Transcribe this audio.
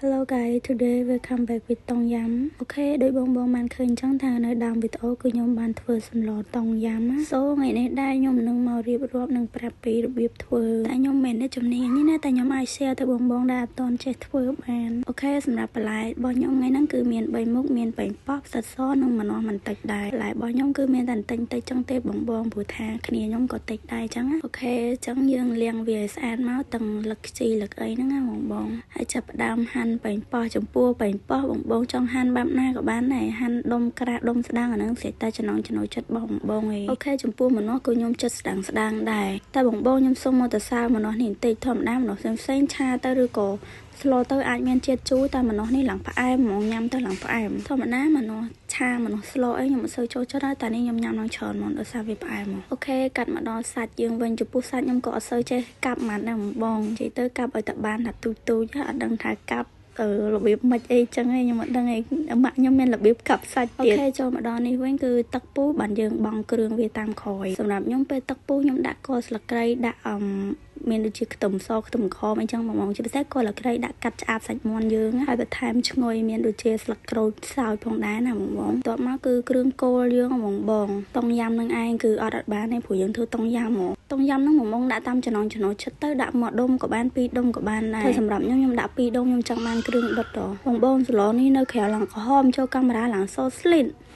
Hello guys, today we come back with តុងយ៉ាំ OK ដោយបងបងបានឃើញចឹងថានៅដើមវីដេអូគឺខ្ញុំបានធ្វើសម្លតុងយ៉ាំ so ថ្ងៃនេះដែរខ្ញុំនឹងមករៀបរាប់និងប្រាប់ពីរបៀបធ្វើតែខ្ញុំមិនមែនជំនាញនេះណាតែខ្ញុំអាច share ទៅបងបងដែលអត់ទាន់ចេះធ្វើបាន OK សម្រាប់បន្លែរបស់ខ្ញុំថ្ងៃហ្នឹងគឺមាន3មុខមានប៉េងប៉ោះផ្សិតសនិងម្នាស់បន្តិចដែរបន្លែរបស់ខ្ញុំគឺមានតែបន្តិចបន្តិចចឹងទេបងបងព្រោះថាគ្នាខ្ញុំក៏តិចដែរចឹងណា OK ចឹងយើងលាងវាឲ្យស្អាតមកទាំងលឹកខ្ជីលឹកអីហ្នឹងណាបងបងហើយចាប់ផ្ដើមហាន់ប៉េងប៉ោះចំពោះប៉េងប៉ោះបងបងចង់ហាន់បែបណាក៏បានដែរហាន់ដុំក្រាស់ដុំស្ដាងអាហ្នឹងស្រេចតែចំណង់ចំណូលចិត្តរបស់បងបងឯង OK ចំពោះម្នាស់គឺខ្ញុំចិត្តស្ដាងស្ដាងដែរតែបងបងខ្ញុំសុំមកទៅសើម្នាស់នេះបន្តិចធម្មតាម្នាស់ផ្សេងផ្សេងឆាទៅឬក៏ស្លទៅអាចមានជាតិជូរតែម្នាស់នេះឡើងផ្អែមហ្មងញ៉ាំទៅឡើងផ្អែមធម្មតាម្នាស់ឆាម្នាស់ស្លអីខ្ញុំមិនសូវចូលចិត្តតែនេះខ្ញុំញ៉ាំឡើងច្រើនហ្មងដោយសារវាផ្អែមហ្មង OK កាត់មកដល់សាច់យើងវិញចំពោះសាច់ខ្ញុំក៏អត់សូវចេះកាប់ហ្មងដែរបងនិយាយទៅកាប់ឲ្យតែបានថាទូចទូចអត់ដឹងថាកាប់របៀបមិនអីចឹងឯងខ្ញុំអត់ដឹងឯងម៉ាក់ខ្ញុំមានរបៀបកាប់សាច់ទៀត OK ចូលមកដល់នេះវិញគឺទឹកពុះបានយើងបង់គ្រឿងវាតាមក្រោយសម្រាប់ខ្ញុំពេលទឹកពុះខ្ញុំដាក់គល់ស្លឹកគ្រៃដាក់អឹមមានដូចជាខ្ទឹមសខ្ទឹមក្រហមអីចឹងហ្មងជាពិសេសគល់ស្លឹកគ្រៃដាក់កាត់ឆ្អាបសាច់មាន់យើងហើយបន្ថែមឈ្ងុយមានដូចជាស្លឹកក្រូចសើចផងដែរណាបងបងបន្ទាប់មកគឺគ្រឿងគោលយើងហ្មងបងតុងយ៉ាំនឹងឯងគឺអត់អត់បានទេព្រោះយើងធ្វើតុងយ៉ាំហ្មងតុងយ៉ាំហ្នឹងហ្មងដាក់តាមចំណងចំណូលចិត្តទៅដាក់មកដុំក៏បានពីរដុំក៏បានដែរហើយសម្រាប់ខ្ញុំខ្ញុំដាក់ពីរដុំខ្ញុំចង់បានគ្រឿងដុតបងបងសម្លនេះនៅក្រៅឡើងក្រហមចូលកាមេរ៉ាឡើងសូស្លីត។